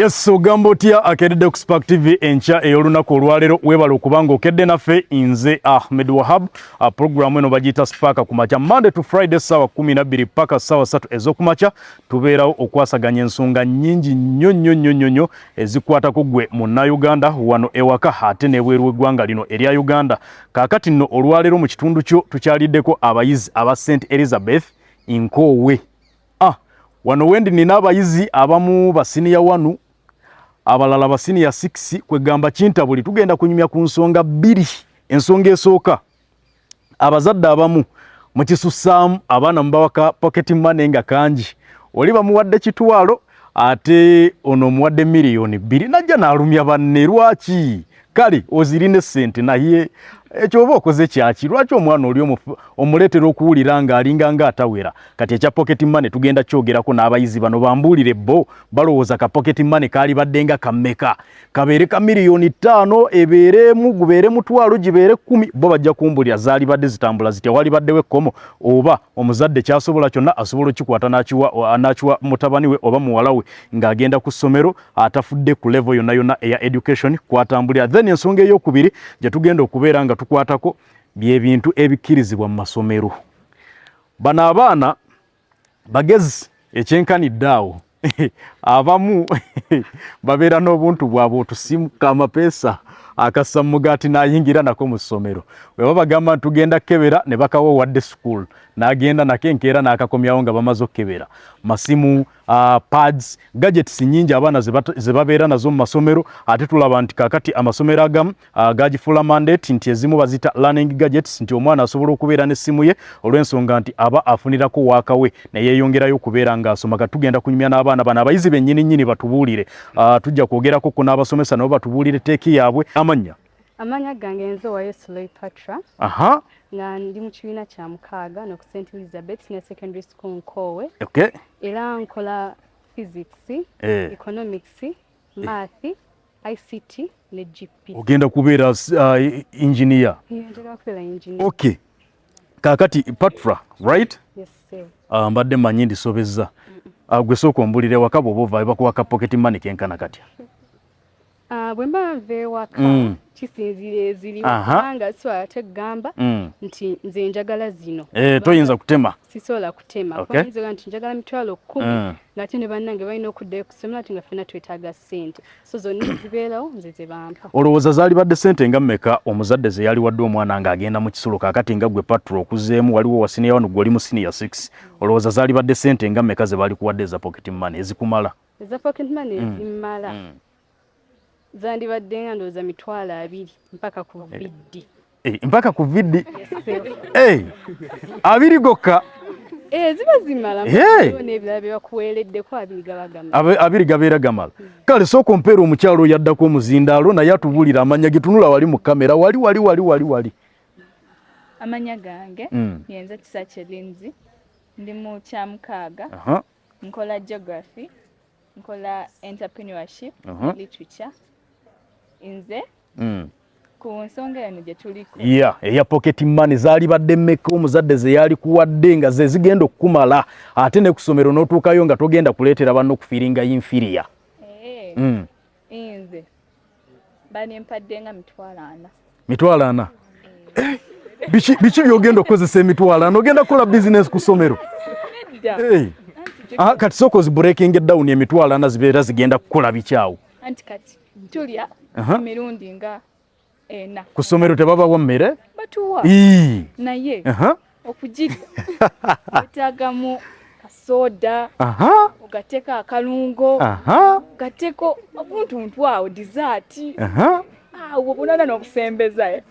Yes, ogamba otya akedde ku Spark TV enkya ey'olunaku olwaleero. Weebale okuba nga okedde naffe. Nze Ahmed Wahab. Programu eno bagiyita Spark ku makya, Monday to Friday, ssaawa 12 paka ssaawa 3 ez'okumakya. Tubeerawo okwasaganya ensonga nnyingi nnyo nnyo nnyo nnyo nnyo ezikwatako gwe Munnayuganda wano ewaka ate n'ebweru w'eggwanga lino erya Uganda. Kaakati nno olwaleero mu kitundu kyo tukyaliddeko abayizi aba St Elizabeth Nkoowe. Wano wendi nina abayizi abamu ba senior 1, abalala ba senior 6. Kwegamba kintabuli, tugenda kunyumya ku nsonga bbiri. Ensonga esooka, abazadde abamu mukisussaamu, abaana mubawaka pocket money nga kangi. Oli bamuwadde 100,000, ate ono omuwadde 2 million, najja n'alumya banne. Lwaki? Kale ozirina essente, naye ekyo oba okoze kyaki? Lwaki omwana oli omuleetera okuwulira ng'alinga nga atawera? Kati ekya pocket money tugenda kyogerako n'abayizi bano, bambuulire bo balowooza ka pocket money kaali badde nga kammeka, kabeere ka 5 million, ebeeremu, gubeere 100,000, gibeere 10. Bo bajja kumbulira zaali badde zitambula zitya, wali baddewo ekkomo oba omuzadde kyasobola kyonna asobola okikwata n'akiwa mutabani we oba muwala we ng'agenda ku ssomero, atafudde ku level yonna yonna eya education kwatambulira. Then ensonga eyokubiri gye tugenda okubeera nga tukwatako byebintu ebikkirizibwa mu masomero. Bano abaana bagezi ekyenkanidde awo, abamu babeera n'obuntu bwabwe, otusimu kamapeesa akassa mu mugaati n'ayingira nako mu ssomero. Bwe babagamba nti tugenda kukebera, ne bakawa owadde school, n'agenda nako enkeera n'akakomyawo nga bamaze okukebera. Masimu, pads, gadgets nyingi abaana ze babeera nazo mu masomero. Ate tulaba nti kakati amasomero agamu gagifuula mandate nti ezimu bazita learning gadgets, nti omwana asobola okubeera n'essimu ye olw'ensonga nti aba afunirako waaka we neyeyongerayo okubeera ng'asoma. Kati tugenda kunyumya n'abaana bano, abayizi bennyini nnyini batubuulire. Tujja kwogerako ku n'abasomesa nabo batubuulire take yaabwe. Amannya? Amannya gange nze Wayesu Patra, nga ndi mu kibiina kya mukaaga no ku St Elizabeth Senior Secondary School Nkoowe. Era nkola physics, economics, math, ICT ne GP. Ogenda kubeera engineer? Njagala kubeera engineer. Okay, kaakati Patra, right? Yes, sir. Mbadde mmanyi ndisobezza. Gwe sooka ombulire, waka bw'oba ovaayo bakuwa ka pocket money kenkana katya? Bwe mba nva ewaka, kisinziira eziriwo, kubanga sisobola ate kugamba nti nze njagala zino. Eh, toyinza kutema. Sisobola kutema. Kuba nti njagala 100,000, ng'ate ne bannange balina okuddayo ku ssomero, ate nga ffenna twetaaga ssente, so zonna ezibeerawo nze ze bampa. Olowooza zaali badde ssente nga mmeka omuzadde ze yali wadde omwana ng'agenda mu kisulo? Kaakati nga gwe Patra okuzeemu, waliwo wa senior 1, gwe oli mu senior 6, olowooza zaali badde ssente nga mmeka ze baali kuwadde eza pocket money ezikumala? Eza pocket money ezimmala zandibadde nga ndowooza 20,000 mpaka ku VD. Eh, mpaka ku VD? Eh, 20 gokka? Eh, ziba zimala. Hey! N'ebirala bye bakuweereddeko, 20 gaba gamala. 20 gabeera gamala. Kale sooka ompeera omukyalo oyo addako omuzindaalo, naye atubuulira amannya ge. Tunula wali mu kamera, wali wali wali wali wali. Amannya gange yenze Kisakye Linzi, ndi mu kyamukaaga. Nkola geography, nkola entrepreneurship, literature. Nze ku nsonga eno gye tuliko, ya eya pocket money, zaali badde mmeka omuzadde ze yali kuwadde nga ze zigenda okukumala, ate ne ku ssomero n'otuukayo nga togenda kuleetera banno okufeelinga inferior? Nze banempadde nga 40,000. 40,000? Eh, biki byogenda okukozesa 40,000? Ogenda kukola bizinesi ku ssomero? Nedda. Eh. Ah, kati sooka ozi breaking down, 40,000 zibeera zigenda kukola bikyawo? Anti kati tulya emirundi nga ena. Ku ssomero tebabawa mmere? Batuwa, Ii. naye okugirya wetaagamu kasoda, ogateko akalungo, ogateko oguntuntu awo, dessert, awo bunana n'okusembeza, eh.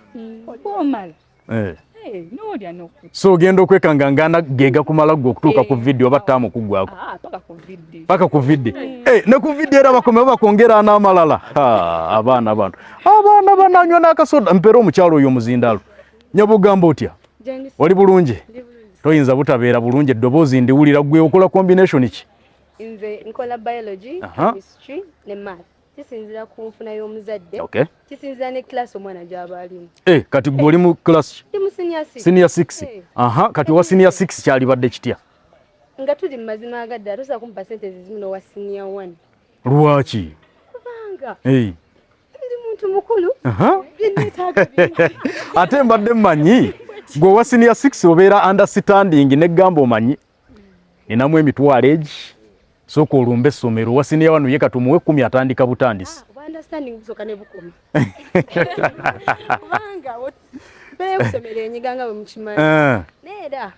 Omala. Eh, n'olya n'oku So ogenda okwekanga ngana gega kumala gwe okutuuka ku VD oba ttaamu kuggwako? Ah, paka ku VD. Paka ku VD. Eh, ne ku VD era bakome bakwongera n'amalala. Ha, abaana bano, abaana bananywa n'akasoda. Mpeera omukyalo oyo omuzindaalo. Nyabugamba otya? Oli bulungi? Toyinza butabeera bulungi, eddoboozi ndiwulira. Gwe okola combination ki? Nze nkola biology, chemistry ne math. Kisinzira ku nfuna y'omuzadde, kisinzira ne class omwana gy'aba alimu. Eh, kati gwe oli mu class ki? Ndi mu senior six. Senior 6? Eh. Aha, kati owa senior 6 kyalibadde kitya? Nga tuli mu mazima agaddala, tosobola kumpa sente zizimu n'owa senior one. Lwaki? Kubanga ndi muntu mukulu, byenetaaga bingi. Ate mbadde mmanyi gwe owa senior 6 obeera understanding, neggamba omanyi ninamu emitwalo egi, sooka olumbe essomero. Owa senior 1 ye katumuwe 10, atandika butandisi. Ah, understanding busooka ne bukoma, kubanga mbeera okusomero enyiga nga bwe mukimanyi. Naye era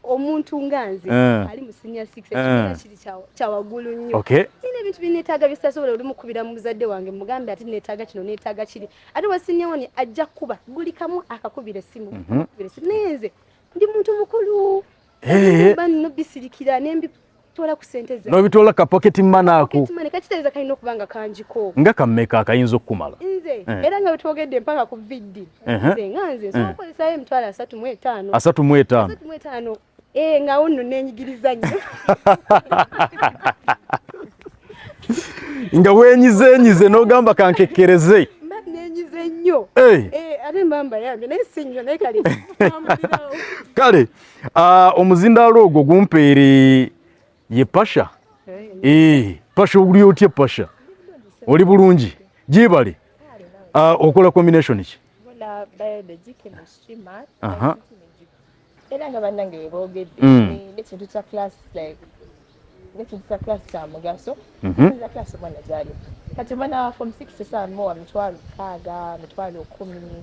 omuntu nga nze ali mu senior 6, ekibeera kiri kya waggulu nnyo. Nina ebintu byeneetaaga byesitasobola olumu kubira mu muzadde wange mugambe ati neetaaga kino, neetaaga kiri. Ate wa senior 1 ajja kuba buli kamu akakubira essimu, akakubira essimu. Naye nze ndi muntu mukulu, mba nina obisirikira nembitwala ku sente zange. N'obitwala ka pocket money ako. Pocket money kakitegeeza kalina okuba nga kangiko. Nga kammeka akayinza okukumala? Nze era nga bwetwogedde mpaka ku VD, nze nga nze nsobola okukozesayo 35,000. 35? 35, eh, ngawo nno nenyigiriza nnyo. Nga weenyizenyize n'ogamba kankekkereze. Mba nenyize nnyo. Ate mba mbayambye, naye si nnyo, naye kale tambulirawo. Kale omuzindaalo ogwo gumpeere ye Pasha. Pasha, oli otya Pasha? Oli bulungi? Gibale. Okola combination ki? Nkola biology, chemistry, math, ICT ne GP. Era nga bannange bwe boogedde, n'ekintu kya class, like n'ekintu kya class kya mugaso. Za class omwana gyali kati, omwana wa form 6 tosobola muwa 60,000, 100,000,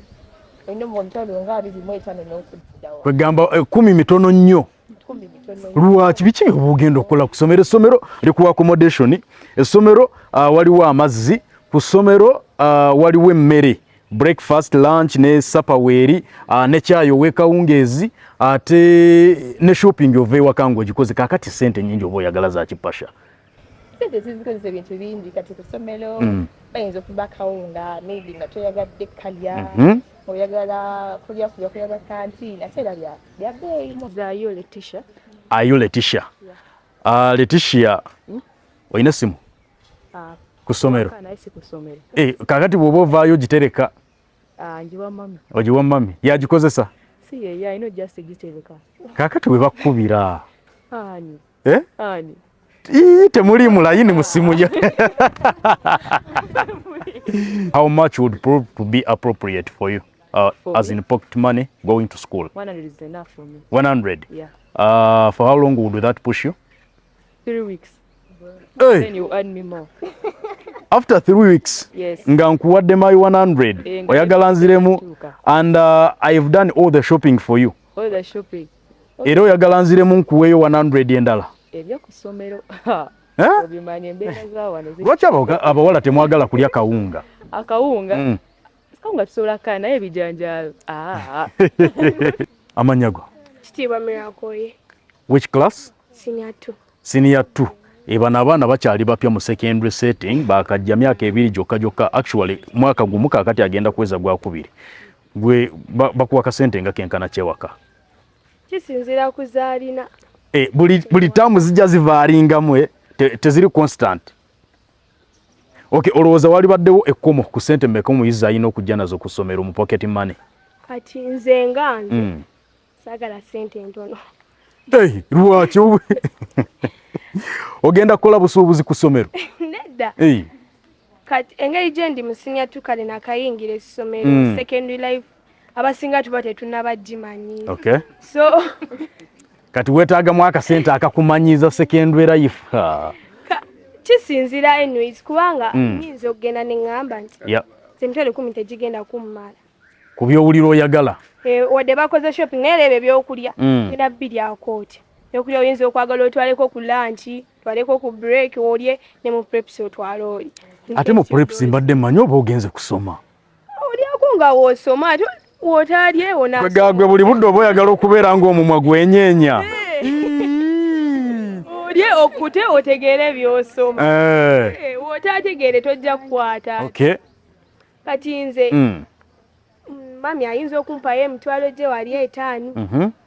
olina omuwa 25,000 n'okuddawo. Kwegamba 10 mitono nnyo. 10 mitono nnyo. Lwaki? Biki byoba ogenda okukola ku ssomero? Essomero likuwa accommodation, essomero waliwo amazzi ku ssomero, waliwo emmere, breakfast, lunch ne supper weeri, ne kyayi ow'ekawungeezi, ate ne shopping ova ewaka ng'ogikoze. Kaakati sente nyingi oba oyagala za kipasha? Sente zizikozesa ebintu bingi. Kati ku ssomero bayinza okuba akawunga, maybe nga toyagadde kalya, oyagala kulya kulya kulya kantiin, ate era bya bbeeyi. Zayo Letitia. Ayo Letitia. Letitia, olina essimu Ah, ku ssomero? Naye si ku ssomero. Kaakati bw'oba ovaayo gitereka? Ah, njiwa mami. Ogiwa mami, yagikozesa? Si ye, alina just gitereka. Kaakati bwe bakkubira? Ani? Eh? Ani? Ii, temuli mu layini mu simu yo. How much would prove to be appropriate for you, For as me? in pocket money going to school? 100 is enough for me. 100? Yeah. For how long would that push you? 3 weeks. Hey, Then you add me more. After 3 weeks? Yes. Nga nkuwadde my 100? Eh, nga Oyagala nziremu? Tuuka. And I've done all the shopping for you. All the shopping. Era oyagala nziremu nkuweeyo 100 endala? Ebyokusomero. Eh? Obimanya embeera za wano Lwaki abawala temwagala kulya kawunga? Akawunga. Kawunga tusobola kaya, naye ebijanjaalo. Ah. Amannya go? Kitiibwa Mirakoye. Which class? Senior 2. Senior 2. Bano abaana bakyali bapya mu secondary setting, bakajja myaka 2 gyokka gyokka, actually mwaka gumu, kaakati agenda kuweza gwakubiri. Gwe bakuwa kasente nga kenkana kyewaka? Kisinziira ku zaalina. Buli taamu zijja zivaaringamu, teziri constant. Okay, olowooza walibaddewo ekkomo ku sente mmeka omuyizi alina okujja nazo ku ssomero mu pocket money? Kati nze nga nze saagala sente ntono. Hey, lwaki? Ogenda kukola busuubuzi ku ssomero? Nedda. Hey. Kati engeri gye ndi mu senior 2, kale nakayingira essomero, secondary life abasinga tuba tetunnaba gimanyi. So Kati weetaagamu akasente akakumanyiiza secondary life. Ha. Kisinziira anyways, kubanga nyinza okugenda ne ŋŋamba nti 10,000 tegigenda kummala. Ku byowulira oyagala. Eh, wadde bakoze shopping, naye era ebyo ebyokulya genda biryako otya? Ebyokulya oyinza okwagala otwaleko ku lunch, otwaleko ku break olye, ne mu preps otwale oli. Ate mu preps mbadde mmanyi oba ogenze kusoma. Olyako nga woosoma, ate wootalye ona. Kwegagwe buli budde oba oyagala okubeera ng'omumwa gwenyeenya. Olye okute otegeere by'osoma. Eh, wootategeere tojja kukwata. Kati nze mami ayinza okumpayo 50,000 gye wali,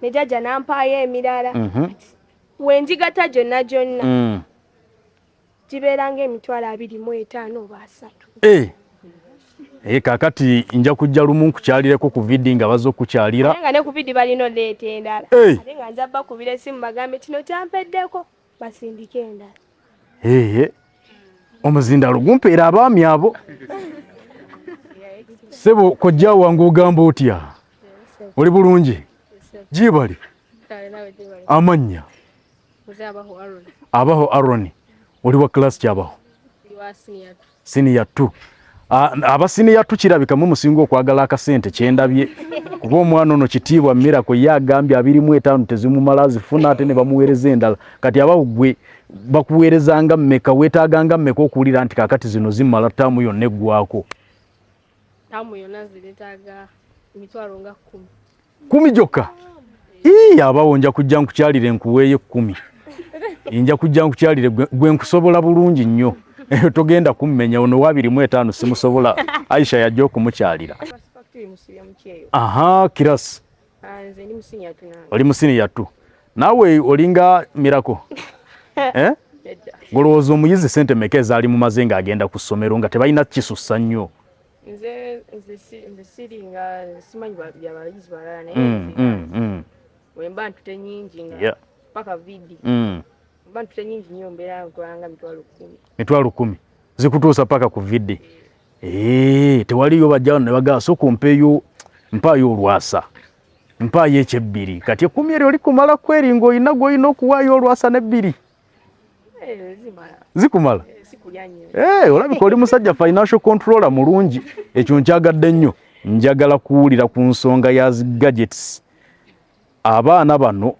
ne jjajja n'ampaayo emirala. Wenjigata gyonna gyonna gibeera nga 25,000 oba 30,000. Eh. Eh, kaakati nja kujja lumu nkukyalireko ku VD nga bazze okukyalira. Naye nga ne ku VD balina oleeta endala. Hey. Ate nga nja bakubira essimu bagambe kino kyampeddeko, basindike endala. Eh. Omuzindalo gumpeera abaami abo. Ssebo kojja wange ogamba otya? Oli bulungi? Gibali. Amannya? Abaho Aaron. Oli wa class ki Abaho? Senior 2. Aba senior 2 kirabika mwe musinga okwagala akasente kyendabye kuba omwana ono Kitiibwa Miracle ye agambye 25 tezimumala azifuna ate ne bamuweereza endala. Kati abaho gwe bakuweerezanga mmeka, weetaaganga mmeka okuwulira nti kaakati zino zimmala ttaamu yonna eggwako? Ttaamu yonna nze neetaaga emitwalo nga 10. 10 gyokka? Ii, abawo nja kujja nkukyalire nkuweeyo 10. Nja kujja nkukyalire gwe nkusobola bulungi nnyo. Togenda kummenya ono wa 25 simusobola. Aisha yajja okumukyalira. Aha, kirasi. Oli mu senior 2. Naawe olinga Miracle. Eh? Golowooza omuyizi ssente mmeka ezaali mumaze ng'agenda ku ssomero nga tebalina kisussa nnyo? Nze siri nga simanyi bya bayizi balala naye bwe mba ntute nnyingi nga paka vidi. Mba ntute nnyingi nnyo mbeera ntwalanga 100,000. 100,000 zikutuusa paka ku vidi. Tewaliyo bajja ne bagamba sooka ompeeyo mpaayo olwasa. Mpaayo ekyebbiri. Kati 10 eryo likumala kweri ng'olina gw'olina okuwaayo olwasa n'ebbiri. Zikumala? Olabika oli musajja financial controller mulungi. Ekyo nkyagadde nnyo. Njagala kuwulira ku nsonga ya zi gadgets. Abaana bano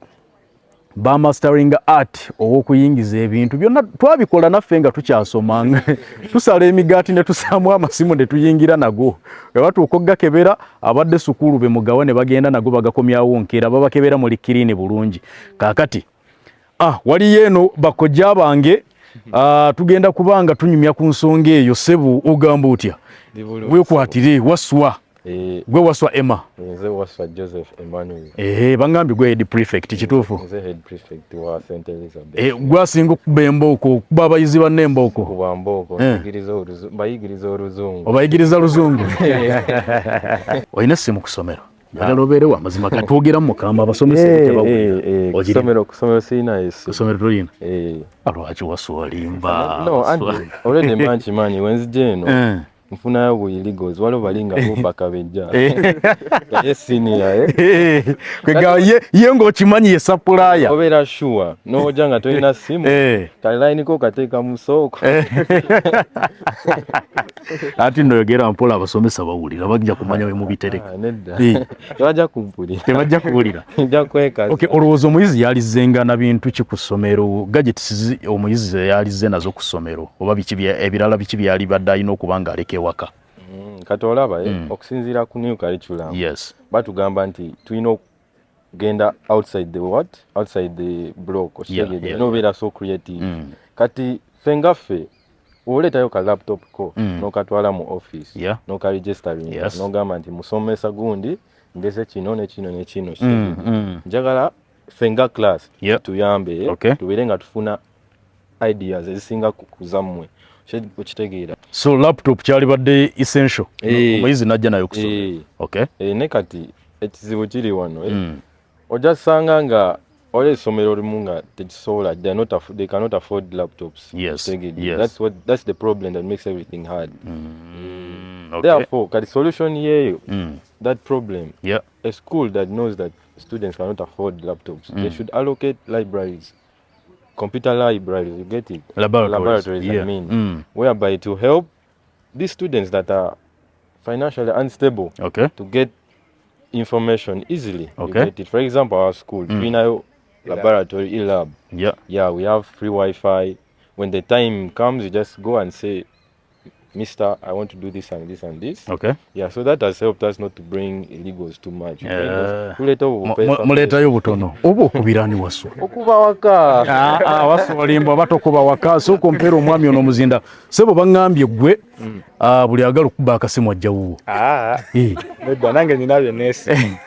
ba mastering art ow'okuyingiza ebintu byonna twabikola naffe nga tukyasoma. Tusala emigaati ne tusaamu amasimu ne tuyingira nago. Bwe batuuka okugakebera abadde sukulu be mugawa ne bagenda nago bagakomyawo nkeera babakebera muli kirini bulungi. Kaakati waliyo eno bakojja bange tugenda kubanga tunyumya ku nsonga eyo. Ssebo ogamba otya? Weekwatire Waswa. Gwe Waswa Emma? Nze Waswa Joseph Emmanuel. Bangambye gwe head prefect, kituufu? Nze head prefect wa St Elizabeth. Gwe asinga okukuba embooko, okuba abayizi banne embooko? Kuba mbooko, mbayigiriza oluzungu. Obayigiriza luzungu? Olina essimu ku ssomero? Njagala obeerewo amazima katwogera mu mukama abasomesa tebawulira. Ku ssomero sirina essimu. Ku ssomero tolina? Lwaki Waswa olimba? No, anti already mba nkimanyi wenzija eno. Nfunayo bu illegals waliwo bali nga bo bakabejja naye senior Kwega ye ng'okimanyi ye supplier. Obeera sure n'ojja nga tolina simu kale line ko kateeka mu sooko. Ati nno yogera mpola abasomesa bawulira bajja kumanya we mubitereka. Nedda. Tebajja kumpulira. Tebajja kuwulira. Nja kwekaza. Okay, olowooza omuyizi yalizzenga na bintu ki ku ssomero? Gadgets omuyizi yalizze nazo ku ssomero oba biki ebirala biki byali badde alina okuba ng'aleka ewaka? Kati olaba okusinziira ku new curriculum. Batugamba nti tulina okugenda outside the what? Outside the block. N'obeera so creative. Kati ffe nga ffe oleetayo ka laptop ko n'okatwala mu office n'okaregistering n'ogamba nti musomesa gundi ndeze kino ne kino ne kino. Njagala ffe nga class tuyambe tubeere nga tufuna ideas ezisinga ku zammwe. Okitegeera? So laptop kyalibadde essential omuyizi n'ajja nayo kusoma. Ne kati ekizibu kiri wano ojja ssanga nga oli essomero limu nga tekisobola, they cannot afford laptops. That's the problem that makes everything hard. Therefore, kati solution yeeyo that problem, a school that knows that students cannot afford laptops, they should allocate libraries, computer libraries, you get it? Laboratories, I mean, whereby to help these students that are financially unstable to get information easily. You get it? For example, our school, we now laboratory, e-lab. Yeah, we have free Wi-Fi. When the time comes, you just go and say, Mister, I want to do this and this and this. Yeah, so that has helped us not to bring illegals too much. Muletayo butono. Oba okubira ni Waswa? Okuba waka. Waswa olimba oba tokuba waka. Sooka ompeera omwami ono omuzinda. Ssebo baŋŋambye ggwe buli agala okukuba akasimu ajja wuwo. Nedda nange nina bye neesiga.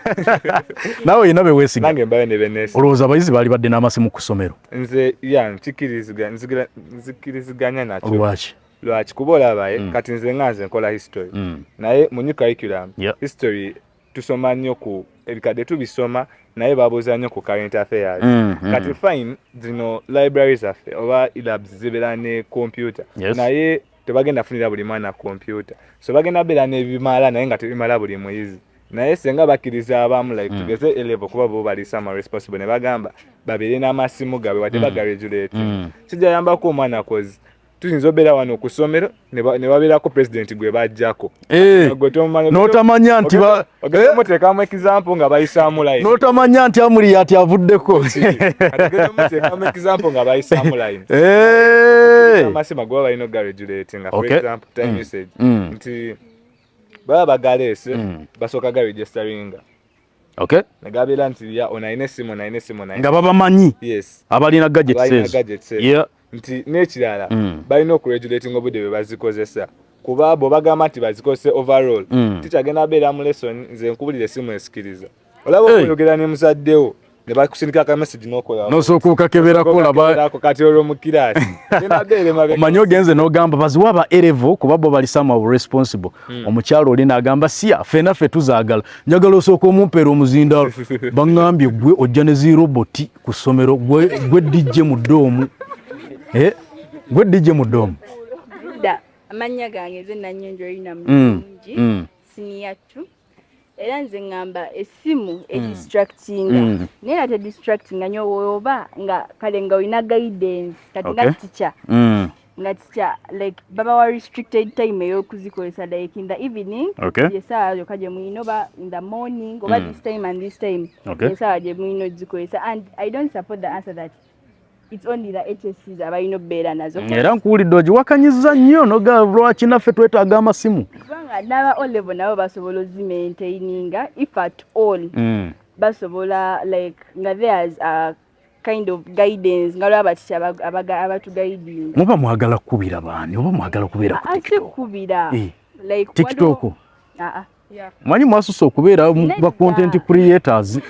Naawe olina bye weesiga? Nange mbayo ne bye neesiga. Olowooza abayizi baali badde n'amasimu ku ssomero? Nze ya nzikiriziganya nakyo. Lwaki? Lwaki? Kuba olaba kati nze nga nze nkola history. Naye mu new curriculum, history Tusoma nnyo ku ebikadde, tubisoma, naye babuuza nnyo ku current affairs. Kati fine, zino library zaffe oba labs zibeera ne computer, naye tebagenda funira buli mwana computer, so bagenda beera n'ebimala, naye nga tebimala buli muyizi. Naye senga bakkiriza abamu, like tugeze A level, kuba bo bali some responsible, ne bagamba babeere n'amasimu gaabwe wadde bagaregulate, kijayambako omwana, 'cause tuyinza obeera wano ku ssomero ne babeerako president gwe bajjako. Eh, Gwe tomanyi- n'otamanya nti Ogenda muteekamu example nga bayisaamu line. N'otamanya nti Amuriat avuddeko. Kati ogenda muteekamu example nga bayisaamu line. Amasimu agoba balina ogaregulatinga, for example time usage, nti baba bagaleese, basooka garegisteringa, negabeera nti ya ono alina essimu, ono alina essimu, ono alina. Nga babamanyi abalina gadgets Balina ezo. gadgets ezo. Nti n'ekirala, balina okuregulatinga obudde bwe bazikozesa, kuba bwe bagamba nti bazikozese overall, tikyagenda beera mu lesson. Nze nkubulira, essimu esikiriza. Olaba okweyogera ne muzaddewo ne bakusindika aka message n'okola N'osooka okakeberako olaba. Okakeberako. Kati olwo mu kiraasi genda beere mabega. Omanyi ogenze n'ogamba baziwa aba A level kuba bo bali somehow responsible. Omukyalo oli n'agamba siya, ffenna ffe tuzaagala, njagala osooka omumpeera omuzindaalo. Baŋŋambye gwe ojja ne ziroboti ku ssomero, gwe DJ mu dorm. Eh, gwe DJ mu dorm. Dda amannya gange nze Nanyonjo Erina Mulungi, senior two. Era nze ŋŋamba essimu edistractinga, naye era tedistractinga nnyo oba nga kale nga olina guidance kati nga teacher, nga teacher like babawa restricted time ey'okuzikozesa, like in the evening, yesaawa yokka gye mulina, oba in the morning, oba this time and this time, yesaawa gye mulina ozikozesa. And I don't support the answer that it's only the HSCs abalina okubeera nazo. Era nkuwulidde ogiwakanyiza nnyo noga lwaki naffe twetaaga amasimu. Kubanga n'aba O level nabo basobola ozimaintaininga if at all basobola, like nga there's a kind of guidance nga lwaba teacher abatuguidinga. Muba mwagala kukubira baani oba mwagala kubeera ku Asi TikTok? kubira like TikTok. Ah, ah. Manyi mwasusse okubeera mu ba content creators.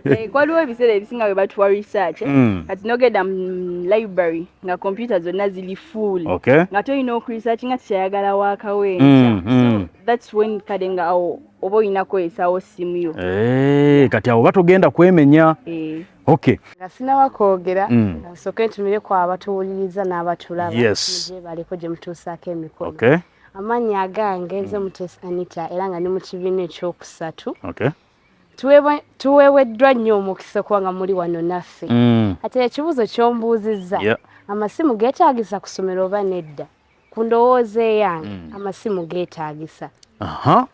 Like waliwo ebiseera ebisinga bwe batuwa research, eh? Kati nogenda mu library nga computer zonna ziri full, nga tolina okuresearch nga tikyayagala waakawo enkya. So that's when kale nga awo oba olina kukozesawo simu yo. Eh, kati awo batogenda kwemenya. Eh. Okay. Nga sinawa kwogera, nsooke ntumireko abatuwuliriza n'abatulaba. Gyebaleko gye mutuusaako emikono. Amannya agange nze Mutesi Anita, era nga ndi mu kibiina ekyokusatu. Tuweeweddwa nnyo omukisa okuba nga muli wano naffe. Ate ekibuuzo ky'ombuuzizza, amasimu geetaagisa ku ssomero oba nedda, ku ndowooza eyange, amasimu geetaagisa,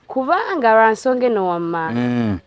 kubanga lwa nsonga eno wammanga,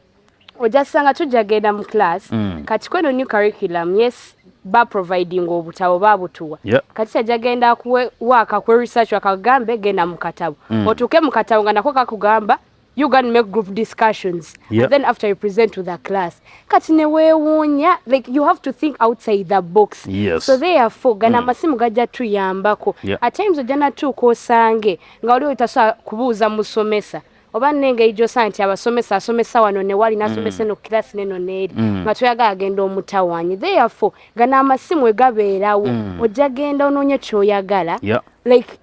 ojja sanga tujja genda mu class. Kati kweno new curriculum, yes, ba providing obutabo, babutuwa. Kati kyajja genda akuwe waka kwe research, wakagambe genda mu katabo, otuuke mu katabo nga nako kakugamba you can make group discussions, and then after you present to the class. Kati ne weewuunya, like you have to think outside the box. So therefore gana amasimu gajja tuyambako. At times ojja natuuka osange nga waliwo tasobola kubuuza musomesa, oba nengeri gyosanga nti abasomesa asomesa wano ne wali n'asomesa eno kirasi neno neeri, nga toyagala agenda omutawaanyi. Therefore gano amasimu we gabeerawo, ojja genda onoonye kyoyagala, like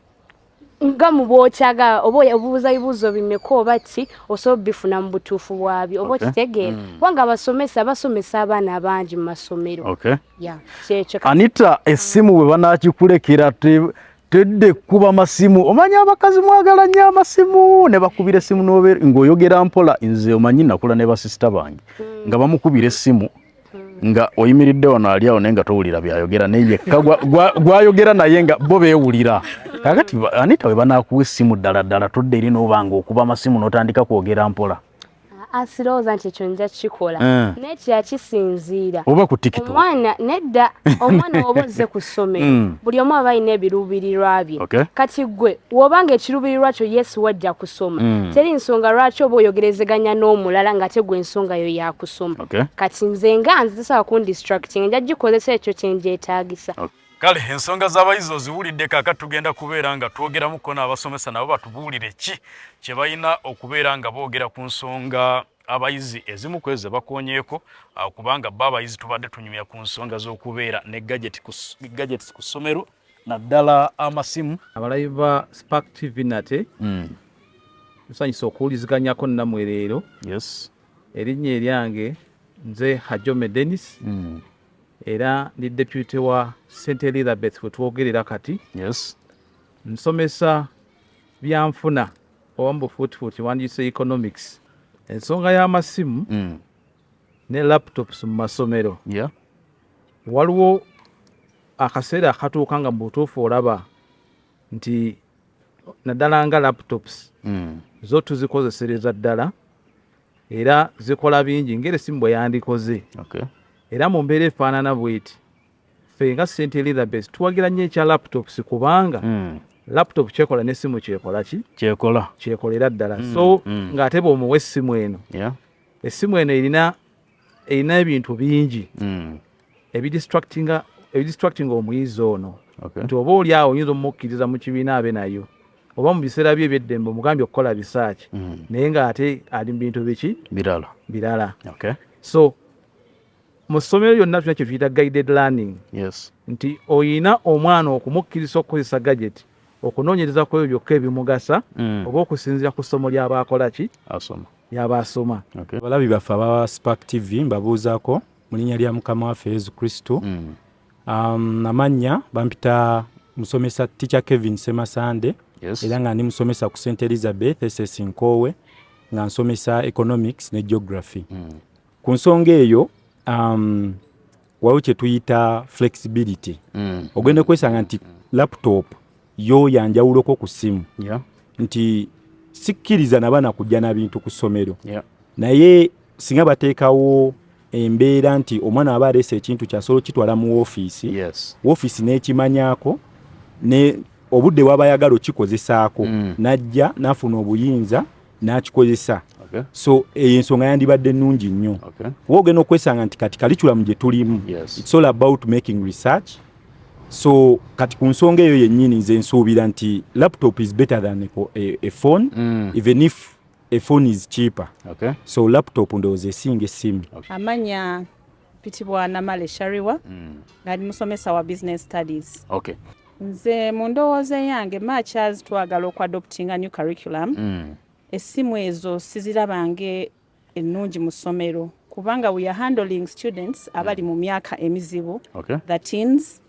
nga mu bwokyagala, oba obuuza bibuuzo bimeka oba ki, osobola obifuna mu butuufu bwabyo oba okitegeera, kubanga abasomesa basomesa abaana bangi mu masomero. Yeah, kyekyo. Anita, essimu bwe banakikulekera tedde kuba masimu. Omanyi abakazi mwagala nnyo amasimu ne bakubira essimu ng'oyogera mpola. Nze omanyi nakula ne basisita bange nga bamukubira essimu nga oyimiridde wano, ali awo, naye nga towulira byayogera, naye yekka gwayogera naye nga bo beewulira. Kakati Anita, bwe banaakuwa essimu ddala ddala, todda eri n'oba nga okuba amasimu n'otandika kwogera mpola? Sirowooza nti ekyo nja kukikola. Naye kyakisinziira Oba ku TikTok. Omwana nedda, omwana oba ozze ku ssomero, buli omu aba alina ebiruubirirwa bye. Kati gwe w'obanga ekiruubirirwa kyo, yes, wajja kusoma, teri nsonga lwaki oba oyogerezeganya n'omulala nga tegwe ensonga yo yakusoma. Kati nze nga nze tasobola kundistracting, nja gikozesa ekyo kyenjeetaagisa. Kale ensonga z'abayizi oziwulidde. Kaakati tugenda kubeera nga twogeramuko n'abasomesa, nabo batubuulire ki kye balina okubeera nga boogera ku nsonga abayizi ezimu ku ezo ze bakoonyeeko, kubanga bo abayizi tubadde tunyumya ku nsonga z'okubeera ne gadgets ku ssomero, naddala amasimu. Abalabi ba Spark TV nate. Nsanyuse okuwuliziganyako nammwe leero. Yes. Erinnya eryange nze Hajome Dennis. Era ndi deputy wa St Elizabeth wetwogerera kati. Yes. Nsomesa byanfuna oba mu bufuutifuuti wandiyise economics. Ensonga y'amasimu ne laptops mu masomero. Yeah. Waliwo akaseera akatuuka nga mu butuufu olaba nti naddala nga laptops zo tuzikozesereza ddala era zikola bingi ngeri esimu bwe yandikoze. Okay. Era mu mbeera efaanana bweti ffe nga St Elizabeth tuwagira nnyo ekya laptops kubanga laptop kyekola n'essimu kyekola ki? Kyekola. Kyekolera ddala. So ng'ate bw'omuwa essimu eno, essimu eno erina ebintu bingi ebidistractinga omuyizi ono. Nti oba oli awo oyinza omukkiriza mu kibiina abe nayo oba mu biseera bye eby'eddembe omugambye okukola research, naye ng'ate ali mu bintu biki? Birala. Birala. Okay. So mu ssomero lyonna tulina kye tuyita guided learning. Yes. Nti oyina omwana okumukkiriza okukozesa gadget okunoonyereza ku ebyo byokka ebimugasa oba okusinziira ku ssomo ly'aba akola ki? Asoma. Ly'aba asoma. Okay. Abalabi baffe aba Spark TV mbabuuzaako mu linnya lya Mukama waffe Yesu Kristo. Amannya bampita musomesa Teacher Kevin Semasande. Yes. Era nga ndi musomesa ku St Elizabeth SS Nkoowe nga nsomesa economics ne geography. Ku nsonga eyo waliwo kye tuyita flexibility. Ogenda kwesanga nti laptop yo yanjawuloko ku ssimu. Yeah. Nti sikkiriza na baana kujja na bintu ku ssomero. Yeah. Naye singa bateekawo embeera nti omwana aba aleese ekintu kyasobola okukitwala mu woofiisi, Yes. woofiisi n'ekimanyaako ne obudde bw'aba ayagala okikozesaako n'ajja n'afuna obuyinza n'akikozesa. Okay. So eyo ensonga yandibadde nnungi nnyo. Okay. Kuba ogenda okwesanga nti kati curriculum gye tulimu, Yes. it's all about making research. So kati ku nsonga eyo yennyini nze nsuubira nti laptop is better than a phone, even if a phone is cheaper. Okay. So laptop ndowooza esinga essimu. Okay. Amanya mpitibwa Namale Shariwa, nga ndi musomesa wa business studies. Okay. Nze mu ndowooza yange, much as twagala okuadoptinga new curriculum, essimu ezo sizirabange ennungi mu ssomero kubanga we are handling students abali mu myaka emizibu. Okay. The teens,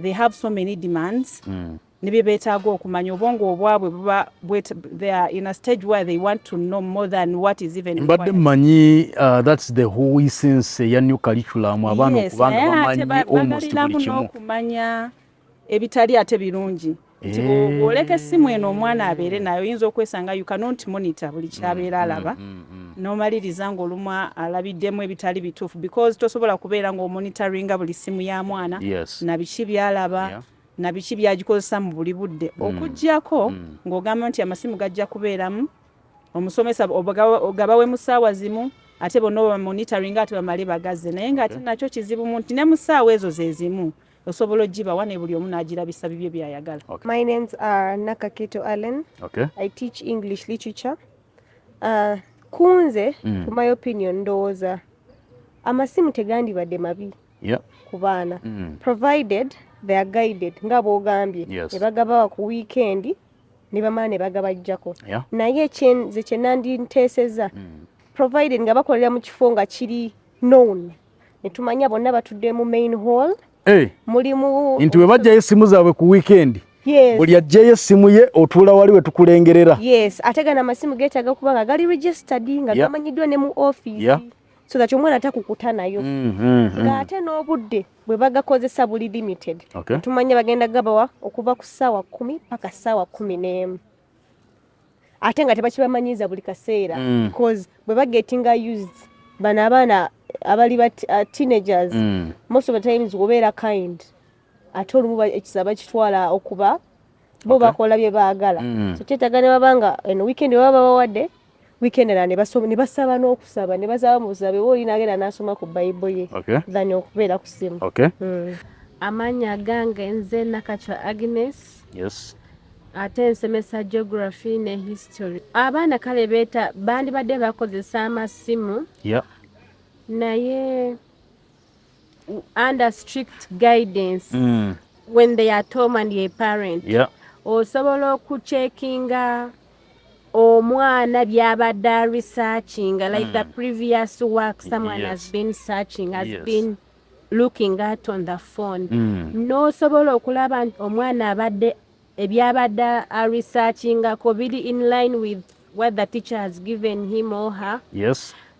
they have so many demands ne bye beetaaga okumanya, obwongo obwabwe buba they are in a stage where they want to know more than what is even Mbadde required. mmanyi that's the whole essence eya new curriculum, abaana okubanga Naye ate bamanyi almost buli bagaliramu kimu. N'okumanya ebitali ate birungi nti bw'oleka essimu eno omwana abeere nayo, oyinza okwesanga you cannot monitor buli kyabeera alaba, n'omaliriza ng'olumu alabiddemu ebitali bituufu because tosobola kubeera ng'omonitoringa buli ssimu ya mwana na biki by'alaba na biki by'agikozesa mu buli budde, okuggyako ng'ogamba nti amasimu gajja kubeeramu omusomesa ogabawe mu ssaawa zimu, ate bonna oba monitoring, ate bamale bagaze, naye ng'ate nakyo kizibu mu nti ne mu ssaawa ezo ze zimu osobola ogibawa ne buli omu n'agirabisa bibye by'ayagala. Okay. My names are Nakaketo Allen. Okay. I teach English literature. Kunze, to my opinion, ndowooza amasimu tegandibadde mabi ku baana, provided they are guided nga bw'ogambye, ne bagabawa ku weekend ne bamala ne bagabajjako. Naye nze kye nandinteesezza, provided nga bakolera mu kifo nga kiri known, ne tumanya bonna batudde mu main hall, Hey. Mulimu Nti bwe bajjayo essimu zaabwe ku weekend, buli ajjayo essimu ye otuula wali we tukulengerera. Yes, ate gano amasimu geetaaga kuba nga gali registered, nga gamanyiddwa ne mu office, so that omwana takukuta nayo, ng'ate n'obudde bwe bagakozesa buli limited. Tumanya bagenda gabawa okuva ku ssaawa 10 paka ssaawa 11, ate nga tebakibamanyiiza buli kaseera, because bwe bagetinga used, bano abaana abali ba teenagers, most of the times wobeera kind, ate olumu ekisa bakitwala okuba bo bakola bye baagala. So kyetaaga ne baba nga eno weekend baba babawadde weekend endala ne basoma, ne basaba n'okusaba, ne basaba mu busabe, oba oli n'agenda n'asoma ku Bible ye than okubeera ku ssimu. Amannya gange nze Nakachwa Agnes. Ate nsomesa geography ne history. Abaana kale beeta bandibadde bakozesa amasimu, naye under strict guidance when they are at home and a parent osobola okucheckinga. Omwana byabadde aresearchinga, like the previous work someone has been searching, has been looking at on the phone, n'osobola okulaba nti omwana abadde ebyabadde aresearchingako biri in line with what the teacher has given him or her,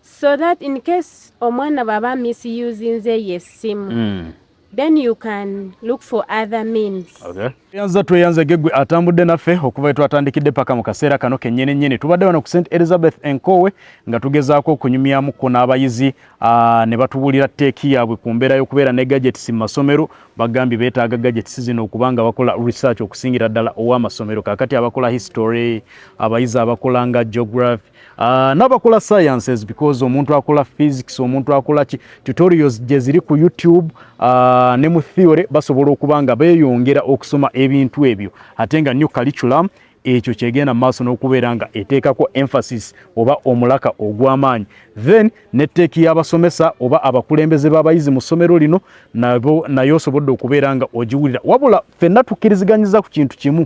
so that in case omwana bw'aba misusinze eyo essimu, then you can look for other means. Okay. Tweyanza, tweyanze gegwe atambudde naffe okuva twatandikidde paka mu kaseera kano kennyini nnyini. Tubadde wano ku St Elizabeth Enkowe nga tugezaako okunyumyamuko n'abayizi ne batubuulira take yaabwe ku mbeera y'okubeera ne gadgets mu masomero. Bagambye beetaaga gadgets zino okuba nga bakola research, okusingira ddala ow'amasomero kaakati abakola history, abayizi abakola nga geography, n'abakola sciences, because omuntu akola physics, omuntu akola ki, tutorials gye ziri ku YouTube ne mu theory basobola okuba nga beeyongera okusoma ebintu ebyo, ate nga new curriculum ekyo kyegenda mu maaso n'okubeera nga eteekako emphasis oba omulaka ogw'amaanyi. Then ne take y'abasomesa oba abakulembeze b'abayizi mu ssomero lino nabo naye osobodde okubeera nga ogiwulira. Wabula ffenna tukkiriziganyiza ku kintu kimu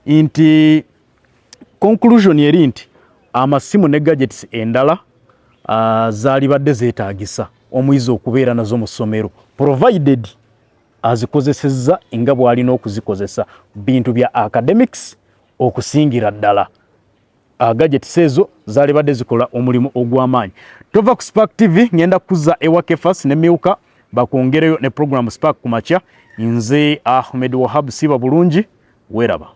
nti conclusion eri nti amasimu ne gadgets endala zaalibadde zeetaagisa omuyizi okubeera nazo mu ssomero, provided azikozesezza nga bw'alina okuzikozesa, bintu bya academics okusingira ddala. Gadgets ezo zaalibadde zikola omulimu ogw'amaanyi. Tova ku Spark TV, ngenda kuzza ewa Kefas ne Miuka bakwongereyo ne program Spark ku makya. Nze Ahmed Wahab, siba bulungi, weeraba.